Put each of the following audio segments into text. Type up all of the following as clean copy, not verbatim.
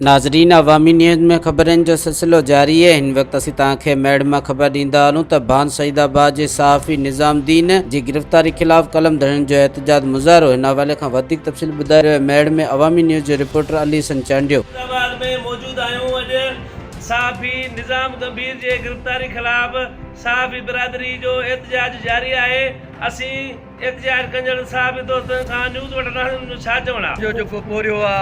ناظرين عوامي نيوز ۾ خبرن جو سلسلو جاري آهي هن وقت اسين توهان کي ميڙ مان خبر ڏيندا هلون ته ڀان سعيد آباد جي صحافي نظام الدين جي گرفتاري خلاف قلم ڌڻين جو احتجاج مظاهرو هن حوالي کان وڌيڪ تفصيل ٻڌائي رهيو آهي ميڙ ۾ عوامي نيوز جو رپورٽر علي حسن چانڊيو. سعيد آباد ۾ موجود آهيون اڄ صحافي نظام گنڀير جي گرفتاري خلاف صحافي برادري جو احتجاج جاري آهي اسين احتجاج ڪندڙ صحافي دوستن کان نيوز وٺنداسين انهن جو ڇا چوڻ آ. جو جيڪو پورهيو آ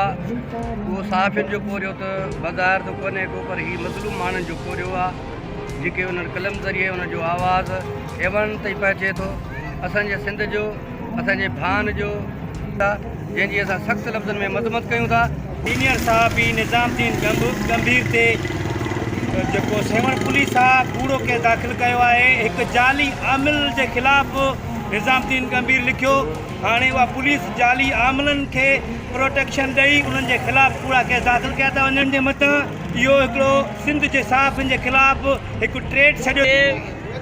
اهو صحافين جو پورهيو ته بظاهر ته ڪونهي ڪو پر هي مظلوم ماڻهن جو پورهيو آ جيڪي انهن قلم ذريعي انهن جو آواز ايوانن تائين پهچي ٿو اسان جي سنڌ جو اسان جي ڀان جو جنهن جي اسان سخت لفظن ۾ مذمت ڪيون ٿا. سينيئر صحافي نظام الدين ڳنڀير تي جيڪو سيوهڻ پوليس آ ڪوڙو ڪيس داخل ڪيو آهي هڪ جعلي عامل جي خلاف نظام الدين ڳنڀير لکيو هاڻي اها پوليس جعلي عاملن کي پروٽيڪشن ڏئي انهن جي خلاف ڪوڙا ڪيس داخل ڪيا ٿا وڃن جي مٿان اهو هڪڙو سنڌ جي صحافين جي خلاف هڪ ٽريڊ ڇڏيو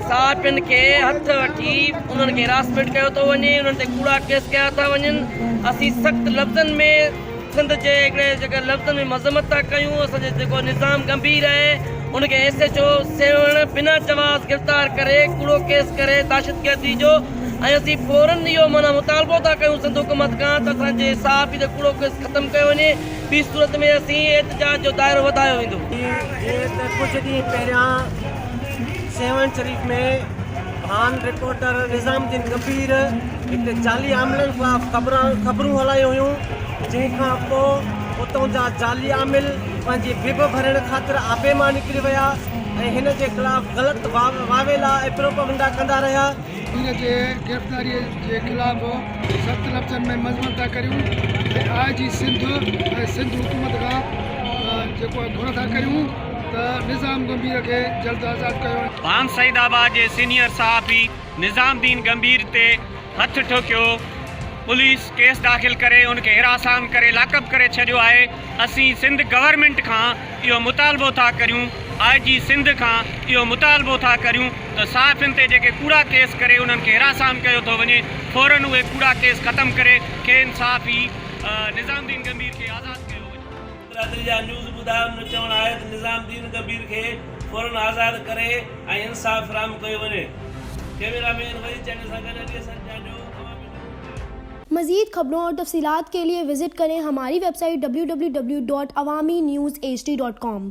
صحافين کي هٿ وٺي انهن کي هراسمينٽ ڪيو ٿو وڃي انهن تي ڪوڙا ڪيس ڪيا ٿا وڃن اسين سخت لفظن ۾ سنڌ جي هڪڙي جيڪا لفظن ۾ مذمت ٿا ڪيون اسان جو جيڪو نظام ڳنڀير آهي ان کي ايس ايڇ او سيوهڻ بنا جواز گرفتار ڪري ڪوڙو ڪيس ڪري دهشتگردي جو ۽ اسين فورن اهو معنيٰ مطالبو ٿا ڪيون سنڌ حڪومت کان ته اسان جي صحافي تي ڪوڙو ڪيس ختم ڪيو وڃي ٻي صورت ۾ اسين احتجاج جو دائرو وڌايو ويندو. جيئن ته ڪجهه ڏينهن پهريان سيوهڻ شريف ۾ ڀان رپورٽر نظام الدين ڳنڀير هڪ جعلي عاملن خلاف خبرون هلايون هيون جنهن کان پوء اتان جا جعلي عامل پنهنجي بب ڀرڻ خاطر آپي مان نڪري ويا ۽ هن جي خلاف غلط واويلا ۽ پروپئگنڊا ڪندا رهيا. پير جي گرفتاري جي خلاف سخت لفظن ۾ مذمت ٿا ڪريون ۽ آء جي سنڌ ۽ سنڌ حڪومت کان جيڪو آهي گهر ٿا ڪريون ته نظام گنڀير کي جلد آزاد ڪيو وڃي. ڀان سعيد آباد جي سينيئر صحافي نظام الدين گنڀير تي هٿ ٺوڪيو پوليس ڪيس داخل ڪري ان کي حراسان ڪري لاڪپ ڪري ڇڏيو آهي اسين سنڌ گورنمينٽ کان اهو مطالبو ٿا ڪريون آء جي سنڌ کان اهو مطالبو ٿا ڪريون ته صحافين تي جيڪي ڪوڙا ڪيس ڪري انهن کي حراسان ڪيو ٿو وڃي فورن اهي ڪوڙا ڪيس ختم ڪري کين صحافي نظام الدين گنڀير کي آزاد ڪيو وڃي. برادري جا نيوز ٻڌايو ان جو چوڻ آهي ته نظام الدين ڪبير کي فورن آزاد ڪري ۽ انصاف فراهم ڪيو وڃي ڪئميرا مين وحيد چانڊيو سان گڏ علي حسن چانڊيو عوامي نيوز چينل. مزيد خبرون اور تفصيلات کے لئے وزٽ کریں ہماری website W W W dot Awami news H D dot com.